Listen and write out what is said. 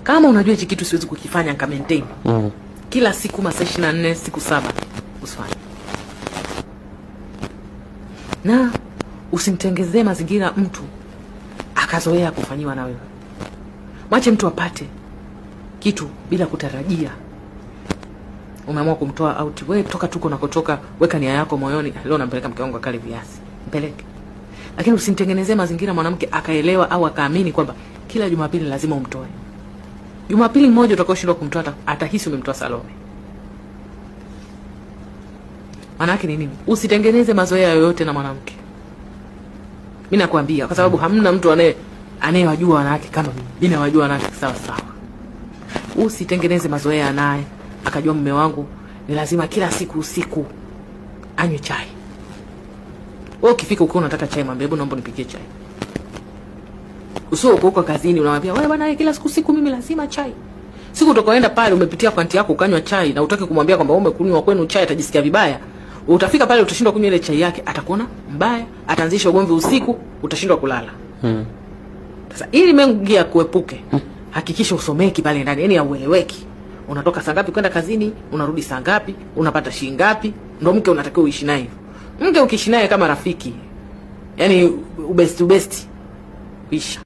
Kama unajua hichi kitu siwezi kukifanya nika maintain. Kila siku masaa 24 siku 7 usifanye. Na usimtengezee mazingira mtu akazoea kufanyiwa na wewe. Mwache mtu apate kitu bila kutarajia. Umeamua kumtoa out, wewe toka tuko nakotoka, weka nia yako moyoni, leo nampeleka mke wangu akale viazi, mpeleke. Lakini usimtengenezee mazingira mwanamke akaelewa au akaamini kwamba kila Jumapili lazima umtoe. Jumapili moja utakaoshindwa kumtoa atahisi umemtoa Salome. Maana yake ni nini? Usitengeneze mazoea yoyote na mwanamke. Mimi nakwambia kwa sababu hamna mtu anayewajua wanawake kama mimi. Mimi nawajua wanawake sawa sawa. Usitengeneze mazoea naye akajua mume wangu ni lazima kila siku usiku anywe chai. Wewe ukifika ukiwa unataka chai, mwambie hebu naomba nipikie chai. Usio uko huko kazini unamwambia wewe bwana, kila siku siku mimi lazima chai. Siku utakaoenda pale umepitia kwa anti yako ukanywa chai na utaki kumwambia kwamba wewe umekunywa kwenu chai, atajisikia vibaya. Utafika pale utashindwa kunywa ile chai yake, atakuona mbaya, ataanzisha ugomvi usiku, utashindwa kulala. Sasa ili mengi ya kuepuke, hakikisha usomeki pale ndani, yani haueleweki. Unatoka saa ngapi kwenda kazini, unarudi saa ngapi, unapata shilingi ngapi? Ndio mke unatakiwa uishi naye hivyo. Mke ukiishi naye kama rafiki, yani ubesti ubesti, isha.